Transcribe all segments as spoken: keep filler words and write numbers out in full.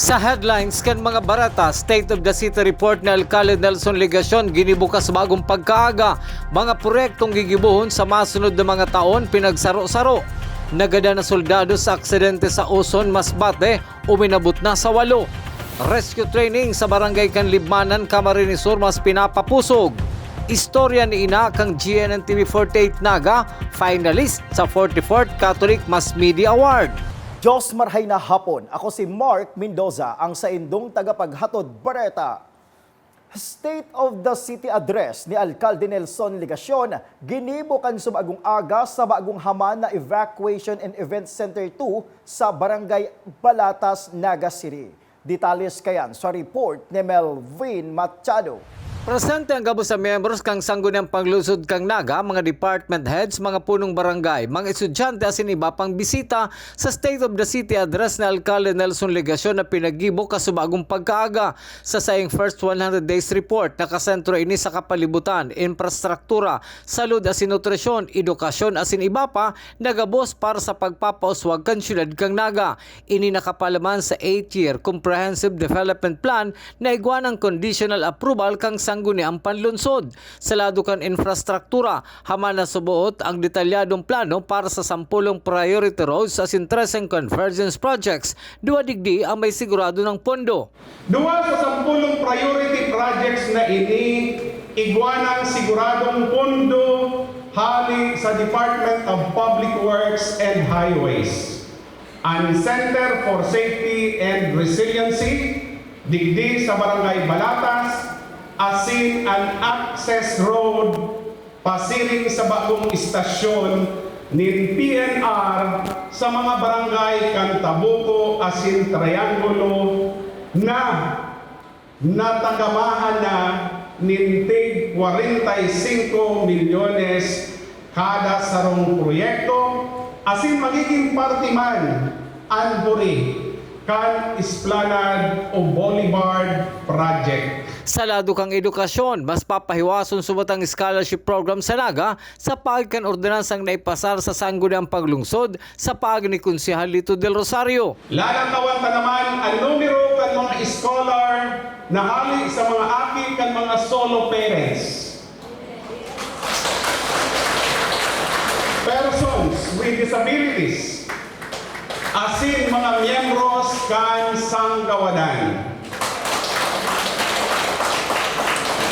Sa headlines kan mga bareta, State of the City Report ni Alkalde Nelson Legacion ginibo kan bagong pagkaaga, mga proyektong gigibohon sa masunod na mga taon pinagsaro-saro. Nagadan na soldado sa aksidente sa Uson, Masbate, uminabot na sa walo. Rescue training sa barangay kan Libmanan, Camarines Sur mas pinapapusog. Istorya ni Ina kan G N N T V forty-eight Naga, finalist sa forty-fourth Catholic Mass Media Award. Diyos marhay na hapon. Ako si Mark Mendoza, ang saindong tagapaghatod bareta. State of the City Address ni Alkalde Nelson Legacion ginibo kan subagong aga sa bagong Haman na Evacuation and Event Center two sa Barangay Balatas, Naga City. Detalles kayan sa report ni Melvin Machado. Presente ang gabos na miyembros kan Sangguniang Panglungsod kan Naga, mga department heads, mga punong barangay, mga estudyante asin iba pang bisita sa State of the City Address ni Alkalde Nelson Legacion na pinaggibo kan subagong pagkaaga. Sa saiyang first one hundred days report, nakasentro ini sa kapalibutan, infrastruktura, salud asin nutrisyon, edukasyon asin iba pa na gabos para sa pagpapauswag kan siyudad kan Naga. Ini nakapalaman sa eight-year Comprehensive Development Plan na igwa nin conditional approval kan Sangguniang Panlungsod. Sa lado kan infrastruktura, Haman na suboot ang detalyadong plano para sa sampolong priority roads asin treseng convergence projects. Duwa digdi ang may sigurado na pondo. Duwa sa sampolong priority projects na ini, igwa nin siguradong pondo hali sa Department of Public Works and Highways, an Center for Safety and Resiliency digdi sa Barangay Balatas, asin an access road pasiring sa bagong istasyon nin P N R sa mga barangay kan Tabuco asin Triangulo na natagamahan na nin tig kwarenta y singko milyones kada sarong proyekto, asin magigin parte man an buri kan Esplanade o Boulevard Project. Sa lado kan edukasyon, mas papahiwason subot ang scholarship program sa Naga sa paagi kan ordenansang naipasar sa Sangguniang Panlungsod sa paagi ni Konsehal Lito Del Rosario. Lalatawan ta naman an numero kan mga scholar na hali sa mga aki kan mga solo parents, persons with disabilities, asin mga miyembros kan sanggawadan.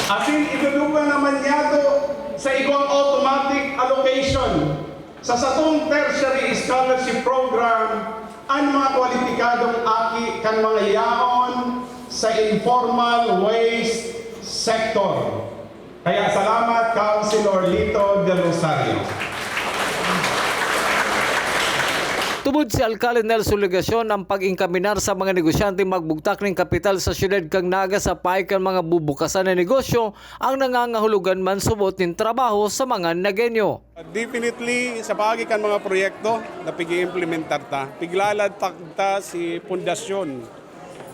Asin idudugang naman niyato sa igwang automatic allocation sa satong tertiary scholarship program an mga kwalipikadong aki kan mga yaon sa informal waste sector. Kaya salamat, Councilor Lito Del Rosario. Tubod si Alkalde Nelson Legacion, ang pag-inkaminar sa mga negosyante magbugtak nin kapital sa siyudad kan Naga sa paagi kan mga bubukasan na negosyo ang nangangahulugan man subot nin trabaho sa mga Nagueño. Definitely, sa paagi kan mga proyekto na pig-iimplementar ta, piglalatag ta si pundasyon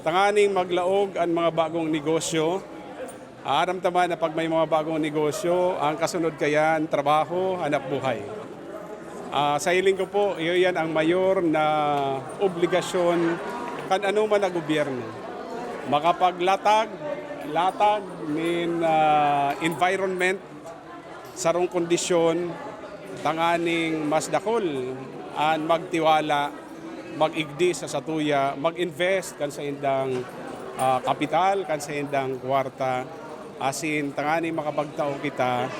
tanganing maglaog an mga bagong negosyo. Aram ta man na pag may mga bagong negosyo, ang kasunod kayan, trabaho, hanap buhay. Ah, sa hiling ko po, iyo yan ang mayor na obligasyon kan anoman na gobyerno. Makapaglatag, latag nin, ah, environment, sarong kondisyon tanganing mas dakul an magtiwala, mag-igdi sa satuya, mag-invest kan saindang, ah, kapital, kan saindang kwarta, asin tanganing makapagtao kita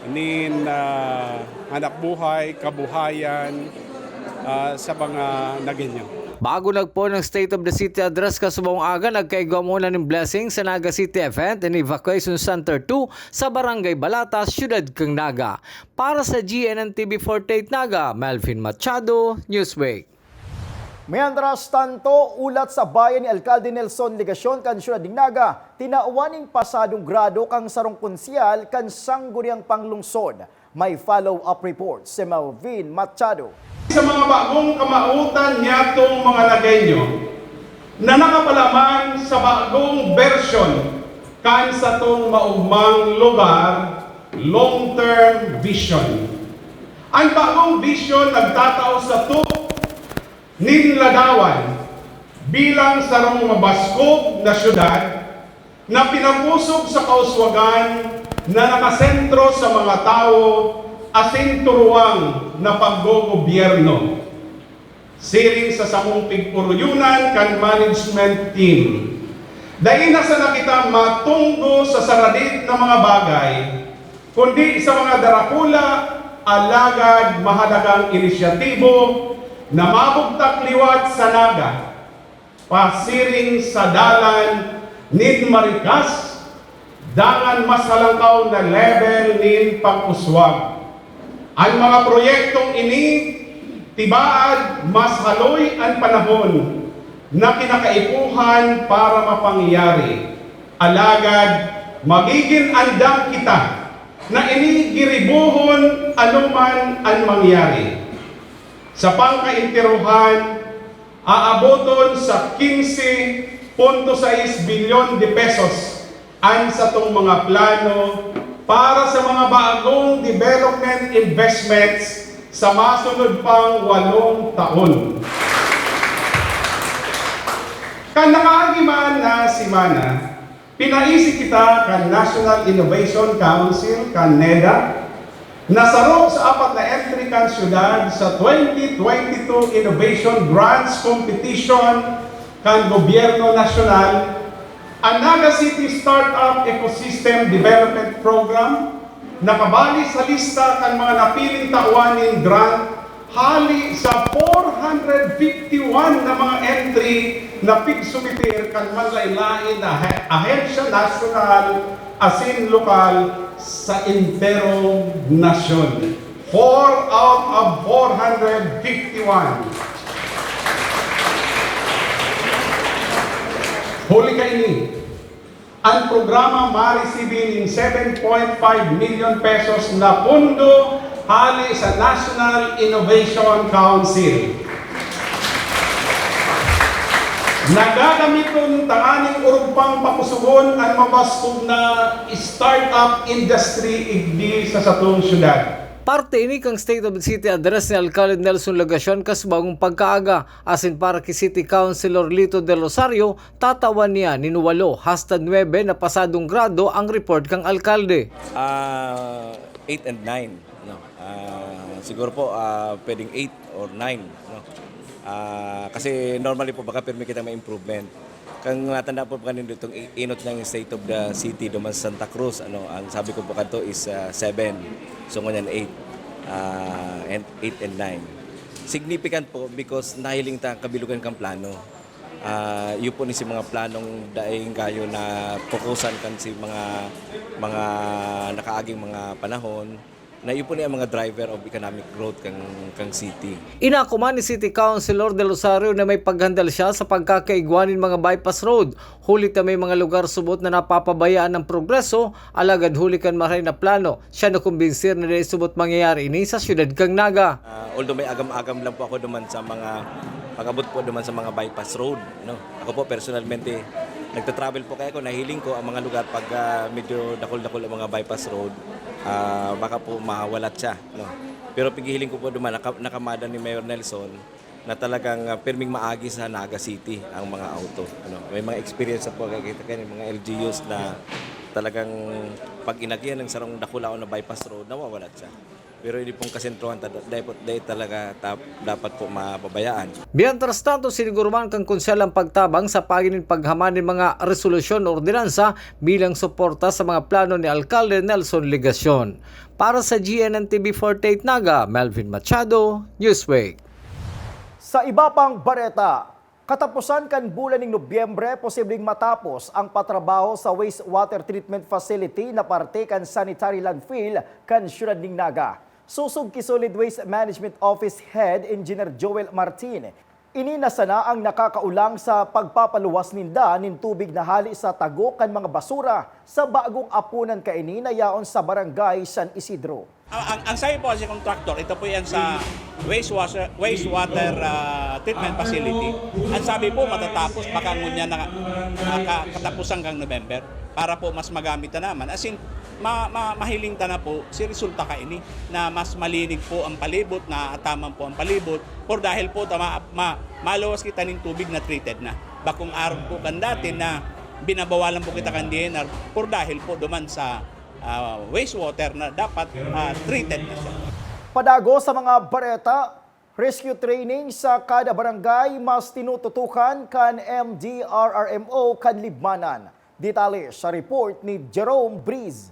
nin, ah, hanap buhay, kabuhayan, ah, sa mga Nagueño. Bago nagpoon ang State of the City Address kasubang aga, nagkaigwa muna nin blessing sa Naga City Event and Evacuation Center two sa Barangay Balatas, Siyudad kan Naga. Para sa G N N T V forty-eight Naga, Melvin Machado, Newsbreak. Mientras tanto, ulat sa bayan ni Alkalde Nelson Legacion kan Siyudad nin Naga, tinawan nin pasadong grado kan sarong konsehal kan Sangguniang Panglungsod. May follow-up report si Melvin Machado. Sa mga bagong kamawotan niyatong mga Nagueño na nakapalaman sa bagong bersyon kan satong maogmang lugar, long-term vision. An bagong vision nagtatao sato nin ladawan Bilang sarong mabaskog na syudad na pinapusog sa kauswagan na nakasentro sa mga tawo asin turuwang na paggogobyerno, siring sa samong pig-oroyonan kan management team, dai na sana kita matunggo sa saradit na mga bagay, kundi sa mga darakula, alagad mahalagang inisyatibo na mabugtak liwat sa Naga, pasiring sa dalan nin marikas dangan mas halangkaw na level nin pag-uswag. An mga proyektong ini, tibaad mas haloy an panahon na kinakaipuhan para mapangyari. Alagad magigin andam kita na ini giribohon anoman an mangyari. Sa pangkaenterohan, aaboton sa quince punto sais bilyon de pesos an satong mga plano para sa mga bagong development investments sa masunod pang walong taon. Kan nakaagi man na semana, pinaisi kita kan National Innovation Council, kan neda, na saro sa apat na entry kan syudad sa twenty twenty-two Innovation Grants Competition kan Gobyerno Nasyonal, an Naga City Startup Ecosystem Development Program, nakabali sa lista kan mga napiling tawan nin grant hali sa four hundred fifty-one na mga entry na pigsumiter kan manlaen-laen na ahe-, ahensya nasyonal asin lokal sa enterong nasyon. Four out of four hundred fifty-one. Huli kaini, an programa maresibi nin seven point five milyon pesos na pondo hali sa National Innovation Council. Nagagamiton tanganing orog pang pakusugon an mabaskog na startup industry igdi sa satong syudad. Parte ini kan State of the City Address ni Alkalde Nelson Legacion kasubangong pagkaaga, asin para ki City Councilor Lito Del Rosario, tatawan niya nin walo hasta nuebe na pasadong grado ang report kan alkalde. Ah, eight and nine, no? Ah, siguro po, ah, pwedeng eight or nine, no? Ah, kasi normally po, baka pirmi kitang may improvement. Kang natanda po ba kanin ditong i-, inot ng State of the City duman sa Santa Cruz, ano, ang sabi ko po kadto is, ah, seven. So, ngunyan eight. Ah, and eight and nine. Significant po because nahiling ta ang kabilugan kang plano. Ah, iyo po ni si mga planong daing gayo na fokusan kan si mga, mga nakaaging mga panahon. Na iyo po ni ang mga driver of economic growth kang, kang city. Inako man ni City Councilor Del Rosario na may paghandal siya sa pagkakaigwa nin mga bypass road, huli ta may mga lugar subot na napapabayaan ang progreso, alagad huli kan maray na plano, siya nakumbinsir na dai subot mangyayari ini sa siyudad kan Naga. Ah, although may agam-agam lang po ako duman sa mga pag-abot po duman sa mga bypass road, no? Ako po, personalmente, nagta-travel po kaya ako, nahiling ko ang mga lugar pag, ah, medyo dakul-dakul ang mga bypass road, ah, baka po mawalat siya, no? Pero paghihiling ko po duman, naka-, nakamada ni Mayor Nelson na talagang, ah, pirming maagi sa Naga City ang mga auto, ano? May mga experience na po, kakita kayo, mga L G Us na talagang pag inagihan ng sarong dakulaon na bypass road, nawawalat siya. Pero hindi pong kasentrohan, ta-, dai po, dai talaga tap-, dapat po mapabayaan. Mientras tanto, siniguro man kan Konsehal ang pagtabang sa paagi nin paghaman nin mga resolusyon o ordinansa bilang suporta sa mga plano ni Alkalde Nelson Legacion. Para sa G N N T V forty-eight Naga, Melvin Machado, Newsweek. Sa iba pang bareta, katapusan kan bulan nin Nobyembre, posibleng matapos ang patrabaho sa wastewater treatment facility na parte kan sanitary landfill kan siyudad nin Naga. Sosog ki Solid Waste Management Office Head Engineer Joel Martin, ini na sana ang nakakaolang sa pagpapaluwas ninda nin tubig na hali sa tago kan mga basura sa bagong apunan kaini na yaon sa Barangay San Isidro. Ang, ang, ang sabi po kasi kontraktor, ito po yan sa wastewater, wastewater, ah, treatment facility. Ang sabi po, matatapos baka ngunyan na, na ka-, katapusan kang November para po mas magamit na naman. As in, Ma-, ma-, mahiling ta na po, si resulta kaini, na mas malinig po ang palibot, naataman po ang palibot, por dahil po ta ma-, ma-, maluwas kita nin tubig na treated na. Bakong arog po kan dati na binabawalan po kita kan D N R, por dahil po duman sa, ah, wastewater na dapat, ah, treated na siya. Padagos sa mga bareta, rescue training sa kada barangay mas tinututukan kan M D R R M O kan Libmanan. Detalye sa report ni Jerome Breeze.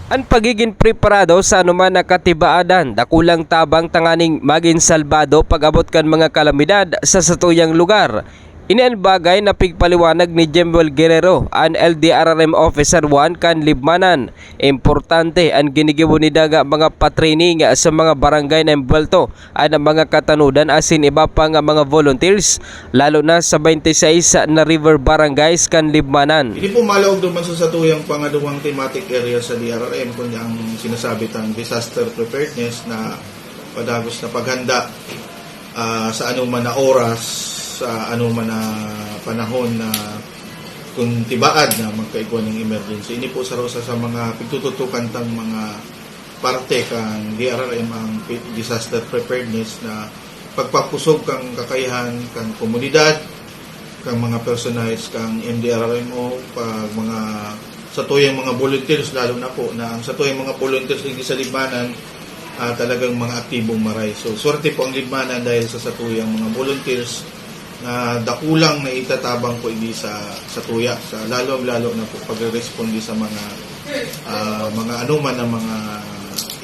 An pagigin preparado sa anoman na katibaadan, dakulang tabang tanganing magin salbado pag-abot kan mga kalamidad sa satuyang lugar. Ini an bagay na pigpaliwanag ni Jemuel Guerrero, an L D R R M Officer one kan Libmanan. Importante an ginigibo ni Daga mga patraining sa mga barangay na embwelto an mga katanodan asin iba pa nga mga volunteers, lalo na sa twenty-six na river barangays kan Libmanan. Ini po malaog duman sa satuyang pangaduwang thematic area sa D R R M, kundi ang sinasabi tang disaster preparedness na padagos na paghanda, ah, sa anoman na oras, sa anoman na panahon na kung tibaad na magkaigwa ning emergency. Ini po sa, sa mga pigtututukan tang mga parte kan D R R M ang pi-, disaster preparedness na pagpapusog kan kakayahan kan komunidad, kan mga personahes kan M D R R M O, pag mga satuyang mga volunteers, lalo na po na ang satuyang mga volunteers digdi sa Libmanan, ah, talagang mga aktibong maray. So, swerte po ang Libmanan dahil sa satuyang mga volunteers na dakulang naitatabang po digdi sa, sa tuya, sa, lalong-lalo na po pagre-responde sa mga, ah, mga anuman na mga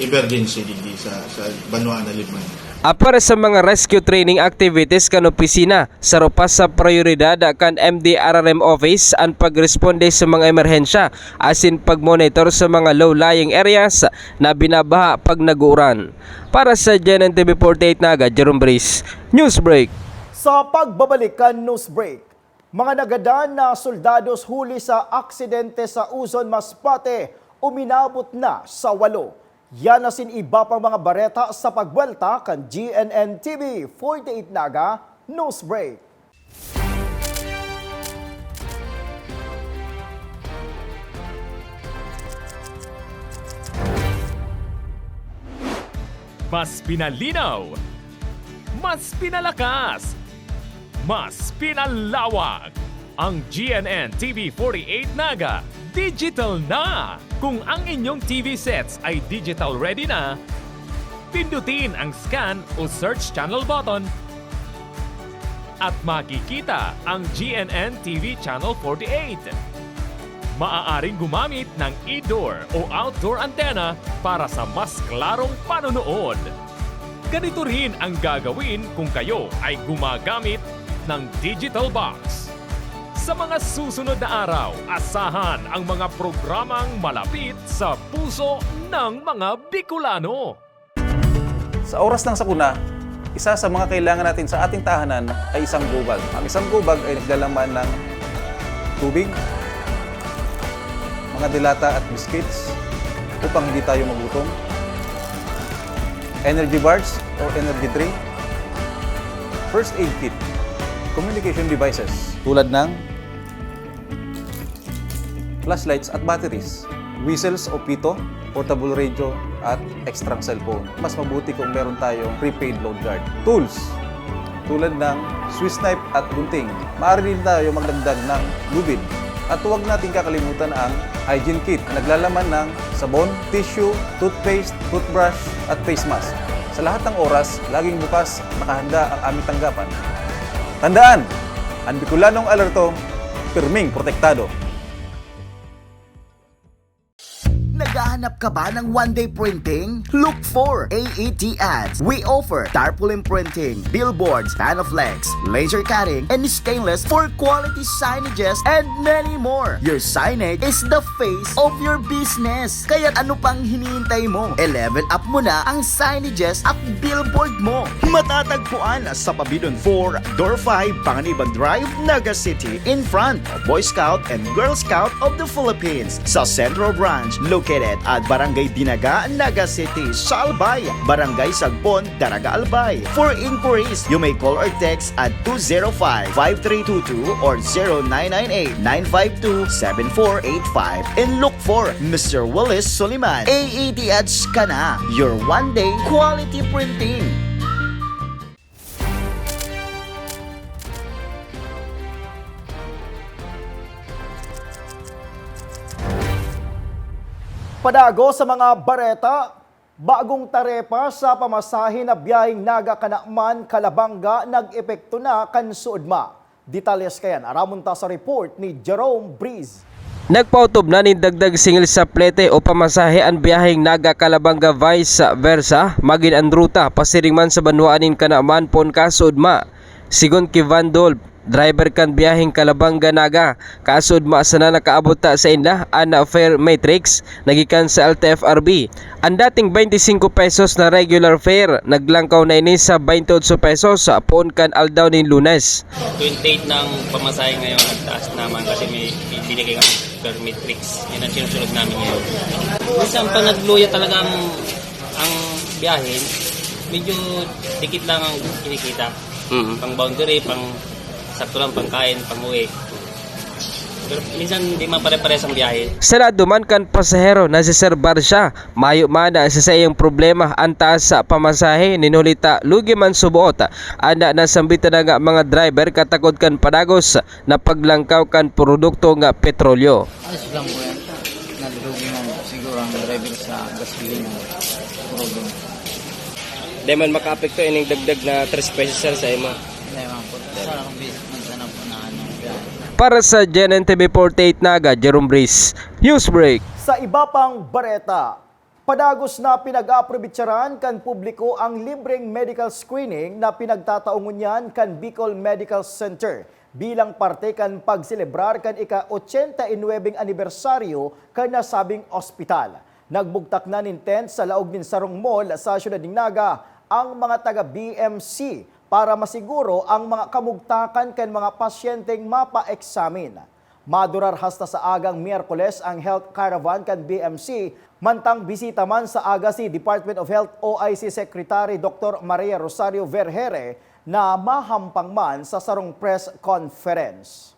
emergency digdi sa, sa banwaan na Libmanan. Apwera sa mga rescue training activities kan opisina, saro pa sa prayoridad kan M D R R M Office an pagresponde sa mga emerhensya asin pagmonitor sa mga low-lying areas na binabaha pag nag-uuran. Para sa G N N T V forty-eight Naga, Jerome Breeze, Newsbreak. Sa pagbabalik kan Newsbreak, mga nagadan na soldados huli sa aksidente sa Uzon, Masbate, uminabot na sa walo. Yan asin iba pang mga bareta sa pagbuwelta kan G N N T V forty-eight Naga Newsbreak. Mas pinalinaw, mas pinalakas, mas pinalawak. Ang G N N T V forty-eight Naga digital na! Kung ang inyong T V sets ay digital ready na, pindutin ang scan o search channel button at makikita ang G N N T V Channel forty-eight. Maaaring gumamit ng indoor o outdoor antenna para sa mas klarong panonood. Ganito rin ang gagawin kung kayo ay gumagamit ng digital box. Sa mga susunod na araw, asahan ang mga programang malapit sa puso ng mga Bicolano. Sa oras ng sakuna, isa sa mga kailangan natin sa ating tahanan ay isang gubag. Ang isang gubag ay naglalaman ng tubig, mga delata at biscuits upang hindi tayo magutom, energy bars or energy drink, first aid kit, communication devices tulad ng flashlights at batteries, whistles o pito, portable radio, at extrang cellphone. Mas mabuti kung meron tayong prepaid load guard. Tools, tulad ng Swiss knife at gunting. Maaari din tayo magdagdag ng lubid. At huwag nating kakalimutan ang hygiene kit na naglalaman ng sabon, tissue, toothpaste, toothbrush, at face mask. Sa lahat ng oras, laging bukas, nakahanda ang aming tanggapan. Tandaan, ang Bicolanong alerto, pirming protektado. Naghahanap ka ba ng one-day printing? Look for A E T Ads. We offer tarpaulin printing, billboards, Panaflex, laser cutting, and stainless for quality signages, and many more. Your signage is the face of your business. Kaya ano pang hinihintay mo? I-level up mo na ang signages at billboard mo. Matatagpuan sa Pabidon four, Door five, Panganiban Drive, Naga City, in front of Boy Scout and Girl Scout of the Philippines. Sa Central Branch, located at Barangay Dinaga, Naga City, Salbay, Barangay Sagbon, Daraga, Albay. For inquiries, you may call or text at two zero five, five three two two or zero nine nine eight, nine five two, seven four eight five. And look for Mister Willis Soliman. A A T H ka na, your one-day quality printing. Padagos sa mga bareta, bagong tarepa sa pamasahe na biyaheng Naga, Canaman, Calabanga nag-epekto na kan suodma. Detalles kayan, aramon ta sa report ni Jerome Breeze. Nagpaotob na nin dagdag singil sa plete o pamasahe an biyaheng Naga-Calabanga vice versa, magin an ruta pasiring man sa banwaan nin Canaman poon kasuodma. Sigon ki Van Dolp, driver kan biyaheng Calabanga-Naga, kasuodma sana nakaabot ta sainda an fare matrix na gikan sa L T F R B. An dating twenty-five pesos na regular fare, naglangkaw na ini sa twenty-eight pesos poon kan aldaw nin Lunes. Twenty-eight na ang pamasahe ngayon, nagtaas naman kasi may binigay kami per matrix. Yan ang sinusunod namin ngayon. Minsan pag nagluya talaga ang, ang biyahe, medyo dikit lang ang kinikita. Mm. Pang boundary, pang sakto lang, pang kain, pang uwi. Pero minsan di man pare-pares ang biyahe. Sa lado man kan pasahero na si Sir Barcia, mayo man sa saiyang problema an taas sa pamasahe, nin huli ta lugi man suboot an nasambit na nga mga driver katakod kan padagos na paglangkaw kan produkto nga petrolyo. Ayos lang po yan. Nalugi man siguro ang driver sa gasolina. Problem. Di man makaapekto ining dagdag na tres pesos, sir, sa imo? Hindi man po. Sa akong business man sana po na ano, biyahe. Para sa G N N T V forty-eight Naga, Jerome Breeze, Newsbreak. Sa iba pang bareta, padagos na pinag-aaprobitsaran kan publiko ang libreng medical screening na pinagtatao ngunyan kan Bicol Medical Center bilang parte kan pagselebrar kan ika-ochenta y nuebeng anibersaryo kan nasabing ospital. Nagbugtak na nin tent sa laog nin sarong mall sa siyudad nin Naga ang mga taga-B M C para masiguro ang mga kamugtakan kan mga pasyenteng mapa-examine. Madurar hasta sa agang Miyerkules ang health caravan kan B M C, mantang bisita man sa aga si Department of Health O I C Secretary Doctor Maria Rosario Vergeire na mahampang man sa sarong press conference.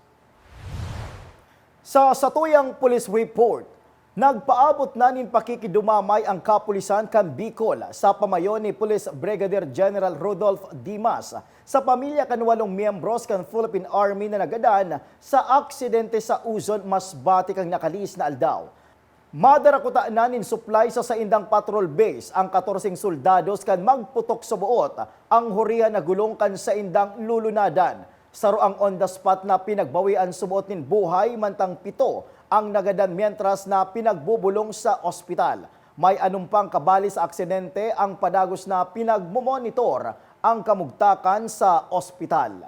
Sa satuyang police report, nagpaabot na nin pakikidumamay ang kapulisan kan Bicol sa pamayo ni Police Brigadier General Rodolph Dimas sa pamilya kan walong miyembros kan Philippine Army na nagadan sa aksidente sa Uzon, Masbate kan nakalihis na aldaw. Madarakuta na nin supply sa saindang patrol base ang katorseng soldados kan magputok suboot ang hurihan na gulong kan saindang lulunadan. Saro ang on the spot na pinagbawian suboot nin buhay, mantang pito ang nagadan mientras na pinagbubulong sa ospital. May anom pang kabali sa aksidente ang padagos na pinagmomonitor ang kamugtakan sa ospital.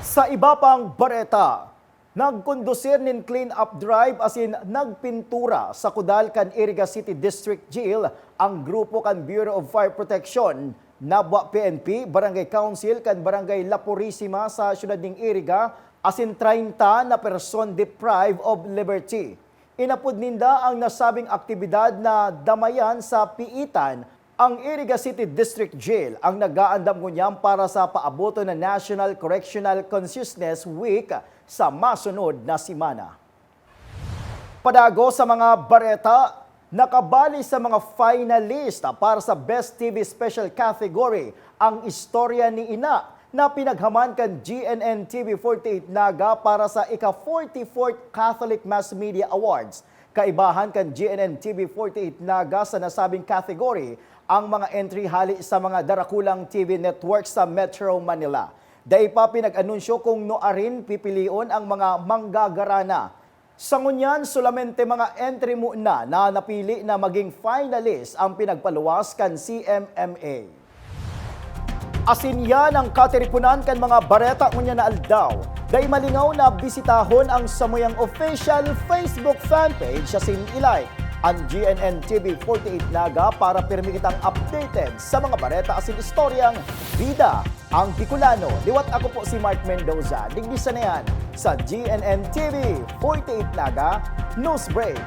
Sa iba pang bareta, nagkondusir nin clean-up drive asin nagpintura sa kudal kan Iriga City District Jail ang grupo kan Bureau of Fire Protection, Nabua P N P, Barangay Council kan Barangay La Purisima sa siyudad nin Iriga, asin treinta na person deprived of liberty. Inapod ninda ang nasabing aktibidad na damayan sa piitan. Ang Iriga City District Jail ang nag-aandam ngunyan para sa paaboton na National Correctional Consciousness Week sa masunod na semana. Padagos sa mga bareta, nakabali sa mga finalist para sa Best T V Special Category ang istorya ni Ina na pinaghaman kan G N N T V forty-eight Naga para sa ika-forty-fourth Catholic Mass Media Awards. Kaibahan kan G N N T V forty-eight Naga sa nasabing category ang mga entry hale sa mga darakulang T V network sa Metro Manila. Dai pa pinag-anunsyo kung nuarin pipilion ang mga manggagarana. Sa ngunyan, solamente mga entry muna na napili na maging finalist ang pinagpaluwas kan C M M A. Asin yan ang katiriponan kan mga bareta ngunyan na aldaw. Dai malingaw na bisitahon ang samuyang official Facebook fanpage asin i-like an G N N T V forty-eight Naga para pirmi kitang updated sa mga bareta asin istoryang bida ang Bicolano. Liwat ako po si Mark Mendoza. Digdi sana yan sa G N N T V forty-eight Naga News Break.